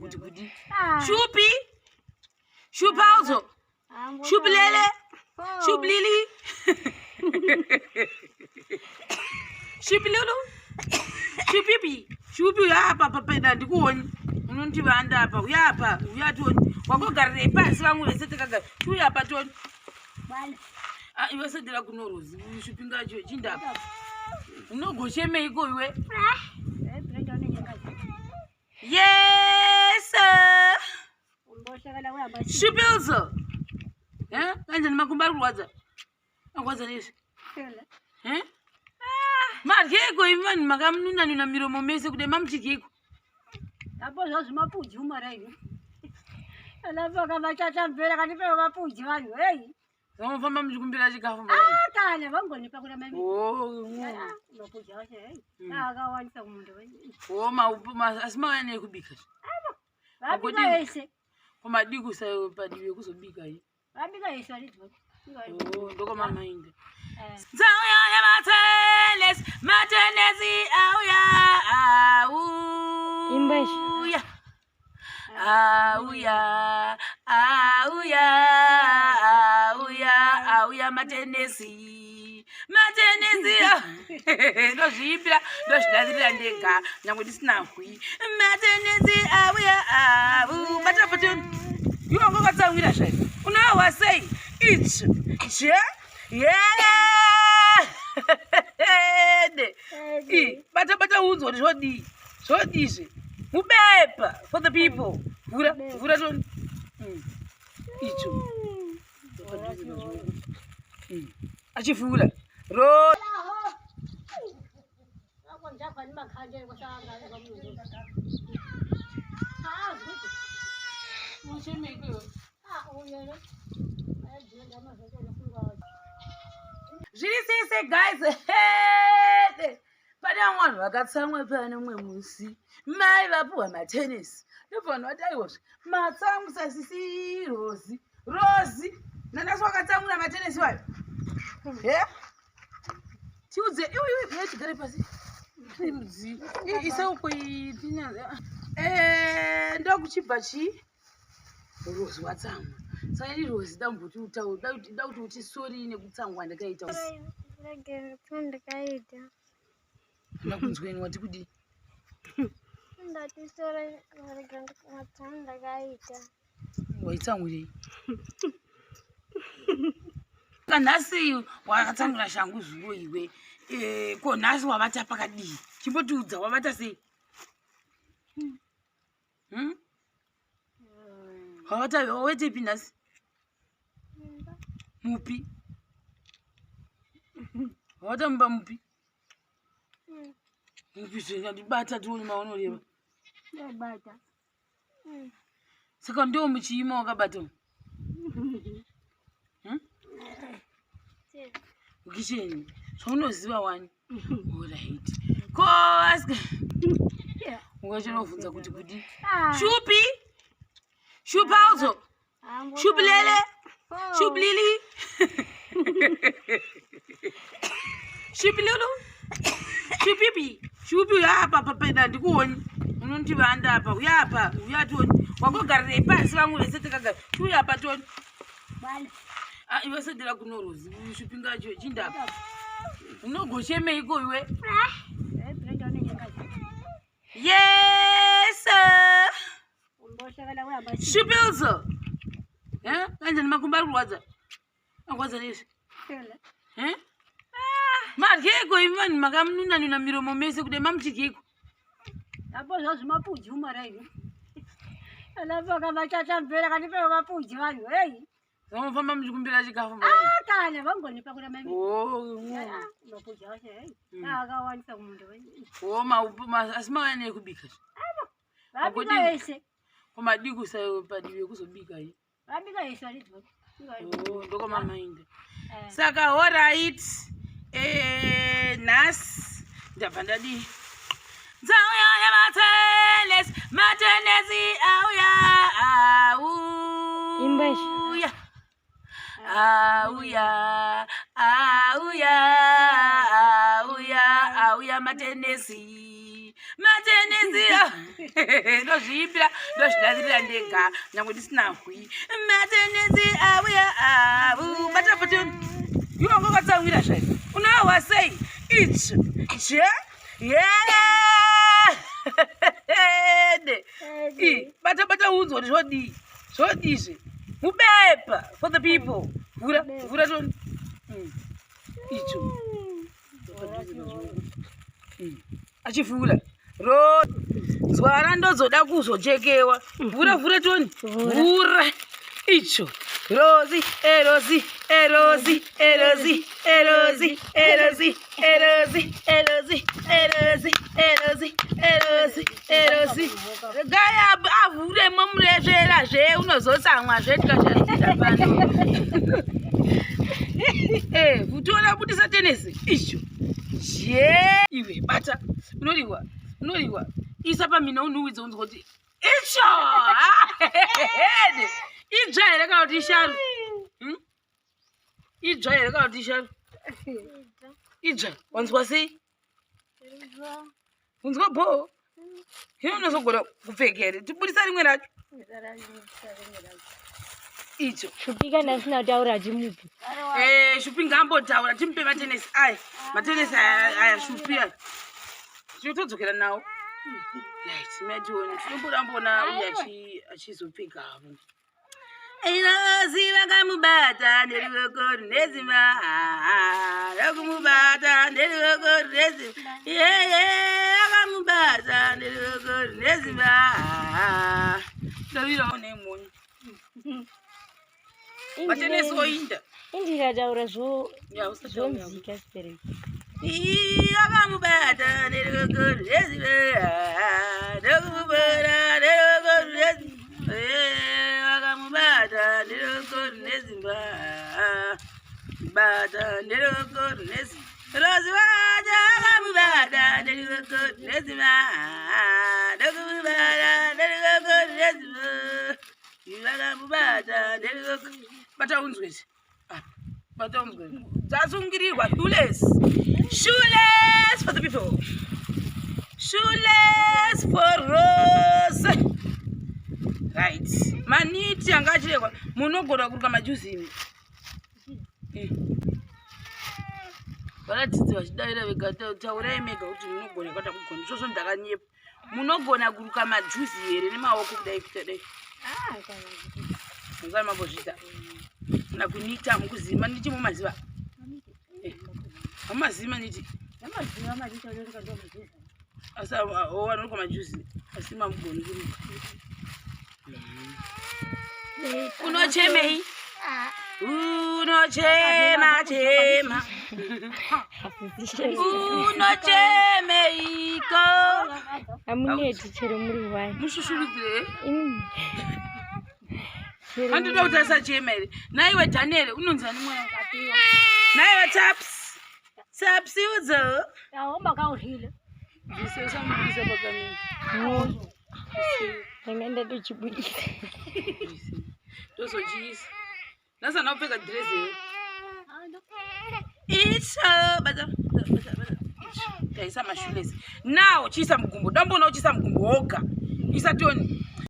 Kuti kudi shupi shupauzo shupilele shuplili shupilulu shupipi shupi uya apa papeda ndikuoni unondivanda apa uya apa uya tioni wakogarirei pasi vamwe vese takagara chiuya apa tioni Ah, iwe sedera kuno rozi shupingacho chindapa unogochemeiko iwe yes shupilzo eh kanjani makumbo ari kurwadza arwadza nezvi eh madyeko imi vanhu makamununanuna miromo mese kude mamuchidyeko apo zvazvimapuji umaraini alafu akavachachambera kanipewo mapuji vanhu hei Vanofamba muchikumbira chikafu. Ah, kana vangonipa kuna mai. Oh, ah, mapuji acho hei. Mm. Ah, akawandisa kumundu. Oh, ma asi mauya nei kubika. Vabika yese. Kumadii kusa padiwe kuzobika yi. Vabika yese aridzo. Oh, ndoko mamainda. Eh. Dzauya yamatenesi, matenesi auya au. Imba ishi. Auya, auya, auya, auya matenesi, matenesi. Ndozviimbira, ndozvidavirira ndega, nyangwe ndisina hwi. Matenesi auya, au. Bata bata. Iwe wanga wakatsamwira zvayo. Unohwa sei? Ichi. Je. Yeah. Bata bata unzwa kuti zvodii. Zvodizve. Mubepa for the people. Vhura, vhura to. Icho. Achivhura. Ro. Zviri sei sei guys? Hey! Pane vamwe vanhu vakatsamwa pane umwe musi mai vapuhwa matenesi ndobva vanhu vati aiwazve matsamwisa sisi rozi rozi nanasi wakatsamwira matenesi wayo he tiudze iwe chigare pasi iseuko eh, ndokuchibva chii rozi watsamwa saka ini rozi damboti utaure da kuti uti sori nekutsamwa ndakaita ndakaita ndakunzweni wati kudii ndati sori matsamwa ndakaita waitsamwirei nhasi wakatsamwira shangu zuro iwe eh, ko nhasi wavata pakadii chimbotiudza wavata sei Hmm? Wavata wawetepi nhasi? Mupi? Wavata mumba mupi? Mupi zvingandibata tione maunoreva. Ndabata. Saka ndiwo muchiima wakabata. Hmm? Kitchen. Zvaunoziva wani. Alright. Ko ask. Ungachinovhunza kuti kudi. Ah. Shupi. Shupauzo. Shuplele. Oh. Shuplili. Shuplulu. Shupipi. Shupi uya apa papeda ndikuoni. Unondivanda apa. Uya apa. Uya tioni. Wakogarirei pasi vamwe vese takagara. Chiuya apa tioni. Ah, iwe sedera kuno rozi shupingacho chindapa unogochemeiko iwe yes shupilzo eh kanjani makumbo ari kurwadza arwadza nezvi eh madyeko imi vanhu makamununanuna miromo mese kude mamuchidyeko apo zvazvimapuji umaraini alafu akavachachambera kanipewo mapuji vanhu hei Vanofamba muchikumbira chikafu. Ah, kana vangonipa kuna mai. Oh, ah, mapuji acho hei. Mm. Ah, akawandisa kumundu. Oh, ma asi mauya nei kubika. Vabika yese. Kumadii kusa padiwe kuzobika yi. Vabika yese aridzo. Oh, ndoko mamainda. Eh. Saka alright. Eh, nhasi ndabva ndadii? Dzauya yamatenesi, matenesi auya auya. Auya, auya, auya, auya matenesi. Matenesi ndozviimbira, Ndozvidavirira ndega nyangwe ndisina hwi. Matenesi auya avu. Bata futi. Iwe wanga wakatsamwira zve. Unohwa sei? Ichi. Je. Yeah. I, bata bata unzwa kuti zvodii. Zvodii zve. Mubepa for the people. Vhura, vhura toni. Icho. Achivhura. Ro nzwara ndodzoda kuzochekewa. Vhura vhura toni. Vhura. Icho. Rozi, erozi, erozi, erozi, erozi, erozi, erozi, erozi, erozi, erozi, erozi, erozi. Regai avhure momurezvera zve unozotsamwa zve tikashandisa pano. Eh, kutora budisa tenesi. Icho. Je. Iwe bata. Unoriwa. Unoriwa. Isa pamhino unhuwidze unzwa kuti icho. Idzva here kana kuti isharu? Idzva here kana kuti isharu? Idzva. Wanzwa sei? Unzwa bho. Hino unozogona kupfeka here? Tibudisa rimwe racho. Icho. Shupi kana asina kutaura achimupi. Eh, Shupi ngaambotaura timupe matenesi aya. Matenesi aya aya Shupi aya. Tinotodzokera nawo. Right, matione. Tinomborambona uyu achizopfeka havo. Inozi vakamubata neruoko runezimba, vakumubata neruoko runezimba, yeye vakamubata neruoko runezimba. Ndavirawo nemunyu. Matenesi oinda. Indikataura zvonzika stereki. Vakamubata neruoko runezimba, ndokumubata neruoko runezimba, vakamubata neruoko runezimba, bata neruoko runezimba. Rozi wacho vakamubata neruoko runezimba, ndokumubata neruoko runezimba, vakamubata neruoko. Bata unzwe izvi. Bata unzwe. Dzasungirirwa shoeless. Shoeless for the people. Shoeless for Rose. Right. Maniti anga achirekwa. Munogona kuruka majuzi imi. Varatidzi vachidavira vega taurai mega kuti munogona kwata kugona. Izvozvo ndakanyepa. Munogona kuruka majuzi here nemaoko kudai kuita dai. Mungari mambozviita. Kana kunita mukuziva maniti mumaziva. Hamumazivi maniti. Namaziva maniti anoruka ndo majuzi. Asi anoruka majuzi asi mamugoni kuruka. Unochemei? Unochema chema. Unochemeiko? Hamuneti chero muri wani. Mushushuridzire. Handida kuti asachema here. Naiwe Daniel unonzi ani mwana? Naiwe Taps. Taps udzo. Yaomba kauhile. Bvise usamubudisa pakamera. Ndanga ndatochibudisa. Tozochiisa. Nhasi kupfeka dress here. Icho bata bata bata. Taisa mashoelace. Now chiisa mugumbo. Damboona uchiisa mugumbo woga. Isa toni.